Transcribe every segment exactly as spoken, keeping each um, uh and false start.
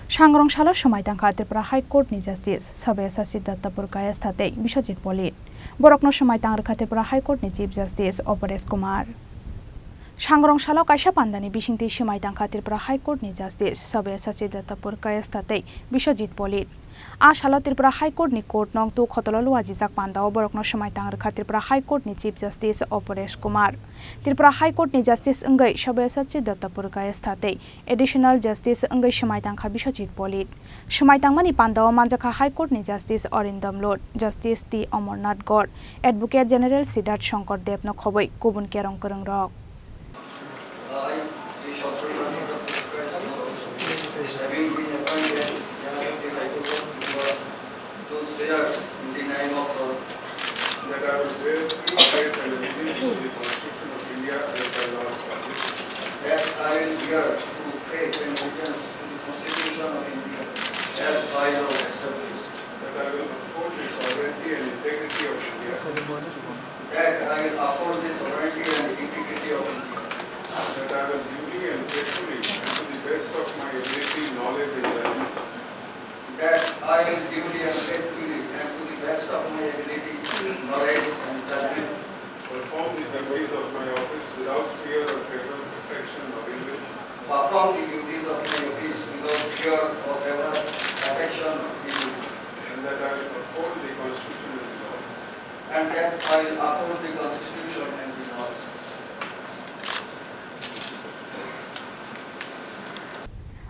Sangrong salo swmai tangkha Tripura High Court ni Justice Sabyasachi Dattapur Kayastha tei Biswajit Polit. Borokno swmai tang rwkha Tripura High Court ni Chief Justice Aparesh Kumar. Sangrong salo kaisa pandani bisingtwi swmai tangkha Tripura High Court ni Justice Sabyasachi Dattapur Kayastha tei Biswajit Polit. A salo Tripura High Court ni court nong two khotolo luajijak pandao borokno swmai tang rwkha Tripura High Court ni Chief Justice Aparesh Kumar. Tripura High Court ni Justice wngwi Sabyasachi Dattapur Kayastha tei Additional Justice wngwi swmai tangkha Biswajit Polit. Swmai tangmani pandao manjakha High Court ni Justice Arindam Lod, Justice T Amarnath Gaur, Advocate General Siddharth Shankar Deb no khobwi kubun kerong kwrwngrok. I, Sri Shankar Prasad, having been appointed Judge of the High Court of Tripura, do swear in the name of God that I will bear true faith and allegiance to the Constitution of India as by law established. That I will bear true faith and allegiance to the Constitution of India as by law established. That I will uphold the sovereignty and integrity of India. That I will uphold the sovereignty and integrity of India. That I will duly and faithfully and to the best of my ability, knowledge and judgment. That I will duly and faithfully and to the best of my ability, knowledge and judgment. Perform the duties of my office without fear or favor, affection or ill will. Perform the duties of my office without fear or favor, affection or ill will. And that I will uphold the Constitution and the laws. And that I will uphold the Constitution and the laws.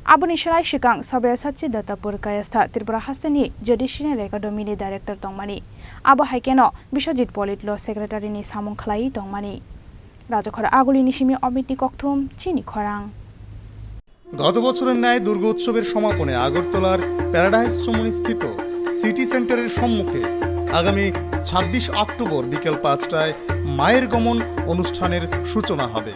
Aboni swrai swkang Sabyasachi Dattapur Kayastha Tripura hasteni Judicial Academy ni director tongmani. Abo hai kheno Biswajit Polit lo secretary ni samung khlaiwi tongmani. Rajakhor Aguli ni simi Amit ni kokthum chini khorang. গত বছরের ন্যায় দুর্গোৎসবের সমাপনে আগরতলার প্যারাডাইস চৌমুহনী স্থিত সিটি সেন্টারের সম্মুখে আগামী ছাব্বিশ অক্টোবর বিকেল পাঁচটায় মায়ের গমন অনুষ্ঠানের সূচনা হবে।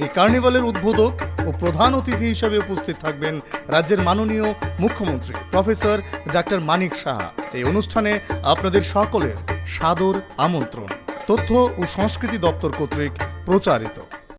এই কার্নিভালের উদ্বোধক ও প্রধান অতিথি হিসেবে উপস্থিত থাকবেন রাজ্যের মাননীয় মুখ্যমন্ত্রী প্রফেসর ডক্টর মানিক সাহা। এই অনুষ্ঠানে আপনাদের সকলের সাদর আমন্ত্রণ। তথ্য ও সংস্কৃতি দপ্তর কর্তৃক প্রচারিত।